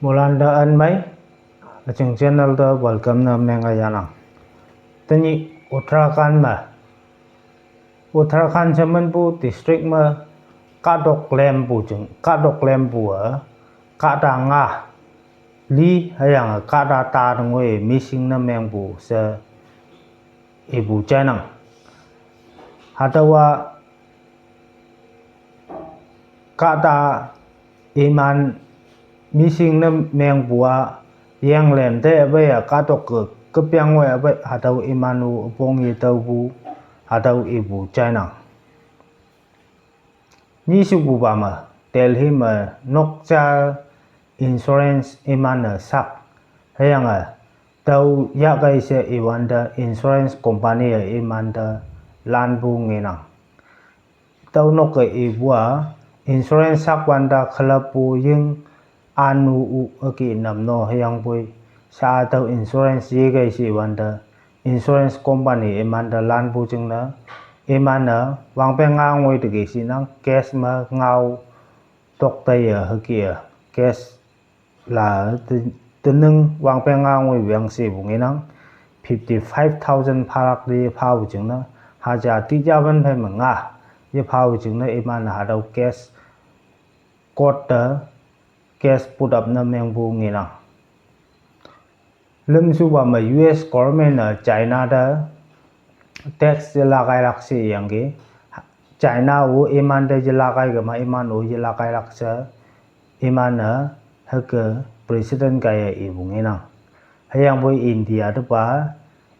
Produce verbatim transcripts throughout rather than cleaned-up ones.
Moilan te anmei, aching channel te welcome ne meng a yanang. Tenyih Uttarakhand me, Uttarakhand she minpu district me kahtok lempu jing, kahtok lempu a, kahta nga, li hüyange kahta ta te ngoi missing ne mengpu she ipu jainang. Hatüowa kahta iman missing ne mengpu a, yenglen te apei a kahtok ke, kepiang woi apei hatüo iman-o üpong yetaopu, hatüo ipu jainang. Nyishepupa me, Delhi me nokja insurance iman-e sak, hüyange tüo yahkei she iwante insurance company-e imante lanpu ngenang. Tüo nok-e ipu a, insurance sakwante khalappu ying anu-u üke namno hüyangpoi, sha tüo insurance yekei she iwante, insurance company imante lanpu jingne, iman-e wangpeng nga ngoi teke shinang, case me ngao tok teiye hüke-e, case la te, tening wangpeng nga ngoi wang shepu ngenang, fifty-five thousand phalak te phapu jingne, haja tijawan phei me nga, yephapu jingne iman-e hatüo case court te case put up ne mengpu ngenang. Lümshupa me U S government-e China te tax yelakailak she yangki, China-o imante yelakai kema iman-o yelakailak she, iman-e hüke president kaiye ipu ngenang. Hüyangpoi India tepa,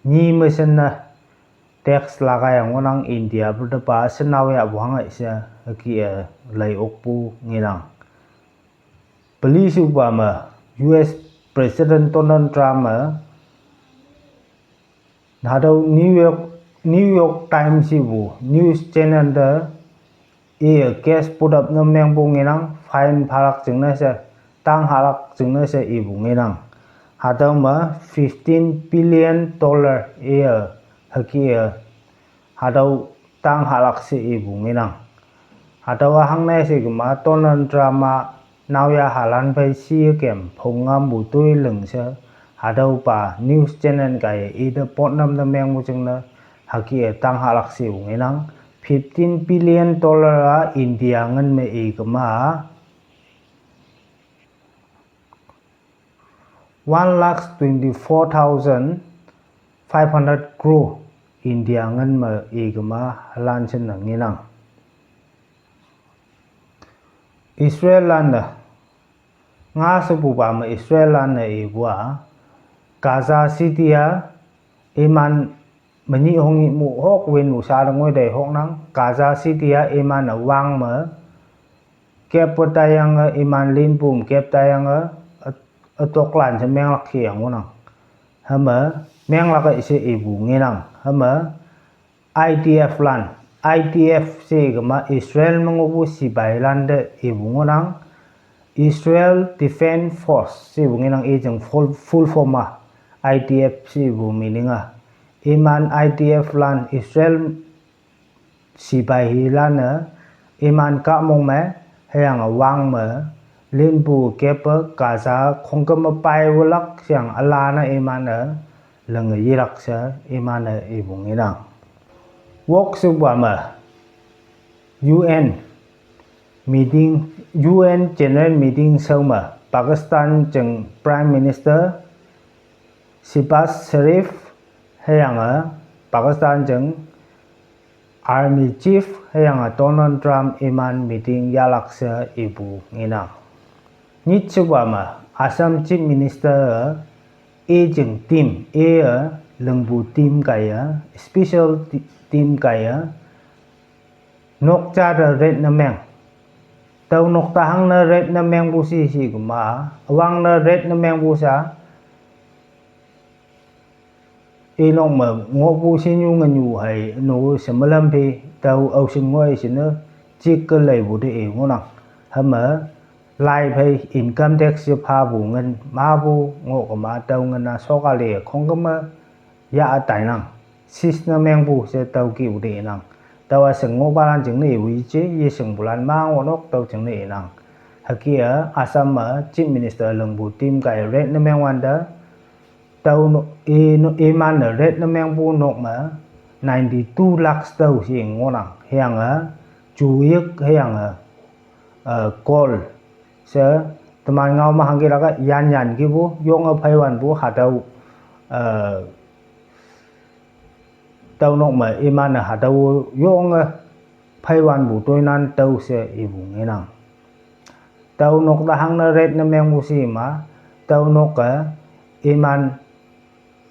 nyi me shinne tax lakaiyange ngohnang India pu tepa shenao yahpu hange she, hüke-e lei okpu ngenang. Pelishupa me, U S President Donald Trump-e, hatüo New York, New York Times shepu news channel te, iye case put up ne mengpu ngenang, fine phalak jingne she, tang hahlak jingne she ipu ngenang. Hatüo me fifteen billion dollar iye hüke-e, hatüo tang hahlak she ipu ngenang. Hatüowa hangne she kema Donald Trump-a naoyha halan phei shi kem phongngampu toi ling she, hatüopa news channel kaiye ite potnam ne mengpu jingne, hüke-e tang hahlak shepu ngenang, fifteen billion dollar-a India ngin me i kema, one lakh twenty-four thousand five hundred crore India ngin me i kema halan shinne ngenang. Israel lan-e, nga shepupa me Israel lan-e ipu a, Gaza City a, iman menyih hongnyih mu hok win u sha te ngoi tei hoknang, Gaza City a iman-e wang me, kep taiyange iman linpu me kep taiyange, ütoklan she menglak hüyange ngohnang. Hüme, menglak-e she ipu ngenang. Hüme, I D F lan, I D F she kema Israel me ngohpu sipailan te ipu ngohnang. Israel Defense Force shepu ngenang i jing full, full form a, I D F shepu meaning a. Iman I D F lan Israel sipai hilan-e, iman kahmong me, hüyange wang me, linpu kepe Gaza khongküm me pai wulak sheyange ülan-e iman-e, linge yelak she, iman-e ipu ngenang. Wokshupa me, U N meeting, U N General Meeting shao me, Pakistan jing Prime Minister Shehbaz Sharif, hüyange Pakistan jing Army Chief, hüyange Donald Trump iman meeting yahlak she ipu ngenang. Nyitshupa me, Assam Chief Minister-e, i jing team, iye lingpu team kaiye, special te-, team kaiye, nokja te raid ne meng. Tüo nokta hangne raid ne mengpu shi shi kema, üwangne raid ne mengpu sha, i nok me ngohpu shinyu ngenyu hei, no she melam phe, tüo aoshin ngoi shinne, jik ke leipu te i ngohnang. Hüme, lai phei income tax yephapu ngin, mapu ngoh kema tüo ngin-a sokali khongküm me, yah tainang. Seize ne mengpu she tüo kihpu te inang. Tüowa shing ngohpalan jingne ipu yeje, yeshingpulan ma ngohnok tüo jingne inang. Hüke-a Assam me Chief Minister lingpu team kaiye raid ne meng wante, tüo no, i no, iman-e raid ne mengpu nok me ninety-two lakhs tüo she ngohnang. Hüyange, juyik hüyange, eh, gold she teman ngao me hangkelak-e yanyan kipu yonge pheiwanpu hatüo, eh, tüo nok me iman-e hatüo yonge pheiwanpu toinan tüo she ipu ngenang. Tüo nok te hangne raid ne mengpu she ma, tüo nok-e iman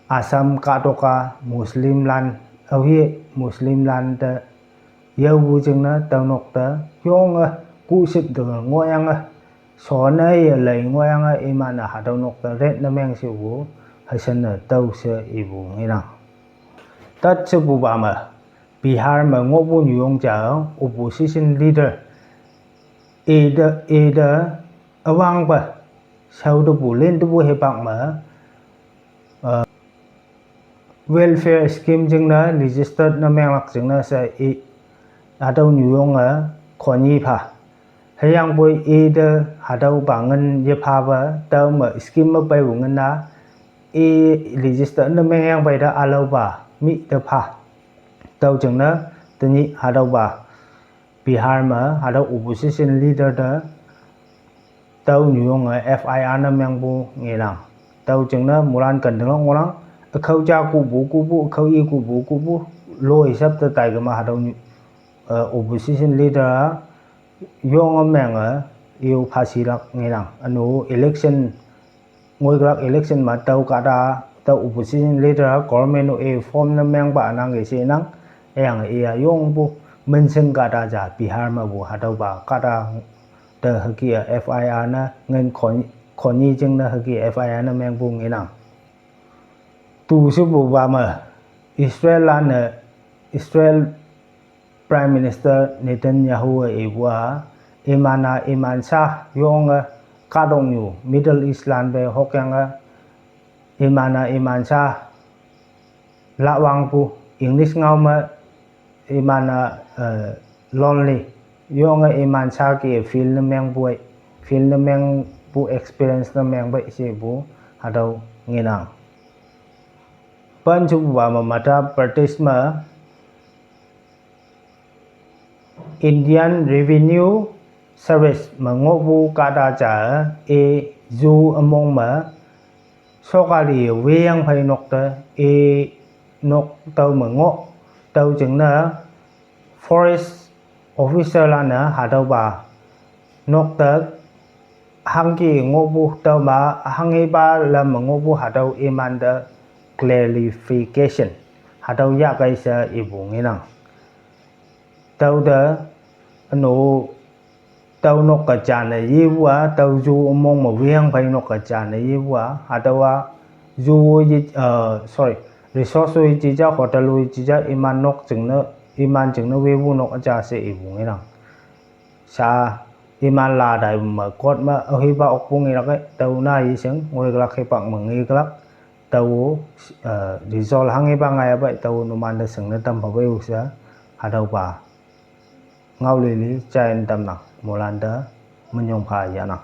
Assam kahtok-a Muslimlan, aohe Muslimlan te yaopu jingne tüo nok te yonge kuship te ngohyange, shonne ye lei ngohyange iman-e hatüo nok te raid ne meng shepu, hüshanne tüo she ipu ngenang. Tat shepupa me, Bihar me ngohpu nyuyong ja opposition leader, ite, ite, üwangpe, shaotepu lintepu hipak me, eh, welfare scheme jingne registered ne menglak jingne she i, hatüo nyuyonge khonyi pha. Hüyangpoi ite hatüopa ngin yephape, tüo me scheme me peipu ngin-a, i register ne mengyang peite ülaopa, mi te pha. Tüo jingne, tenyih hatüopa, Bihar me, hatüo opposition leader te, tüo nyuyonge F I R ne mengpu ngenang. Tüo jingne moilan kentinglak ngohnang, ükhao ja kuhpu kuhpu, ükhao i kuhpu kuhpu, loi sap te taikema hatüo nyu, eh, opposition leader-a, yonge menge, yo phashilak ngenang. Üno election, ngoikülak election me tüo kahta, tüo opposition leader-a government-o-e form ne mengpa ünangke shenang, hüyange iya yongpu, minshin kahta ja Bihar mepu hatüopa kahta te hüke-a F I R ne ngin khon, khonyi jingne hüke F I R ne mengpu ngenang. Tu shepupa me, Israellan-e, Israel Prime Minister Netanyahu-e ipu-a, iman-a iman sha yonge kahtoknyu Middle East lan pe hokyange, iman-a iman sha lahwangpu, English ngao me iman-a, eh, lonely, yonge iman sha ke feel ne mengpu-e, feel ne mengpu experience ne mengpu-e shepu, hatüo ngenang. Pen shepupa me Madhya Pradesh me Indian Revenue Service me ngohpu kahta ja-e, i ju ümong me, sokali weyang phei nok te, i nok tüo me ngoh, tüo jingne forest officerlan-e hatüopa nok te hangke ngohpu tüoma, hanghepa lam me ngohpu hatüo imante clarification, hatüo yahkei she ipu ngenang. Tüote, üno, tüo nok ke jane yepu-a, tüo ju ümong me weyang phei nok ke jane yepu-a, hatüowa, ju ye, eh, sorry, resort-o yeji ja, hotel-o yeji ja, iman nok jingne, iman jingne wepu nok üja she ipu ngenang. Sha, iman la tai me court me, aohepa okpu ngelak-e, tüo na yeshing, ngoikülak hipak me ngeklak, tao, eh, result hanghepa ngaiya pei, tao numante shingne tam pha pei-o she, hatüopa ngao lili jain tamnang, moilante minyong pha yahnang.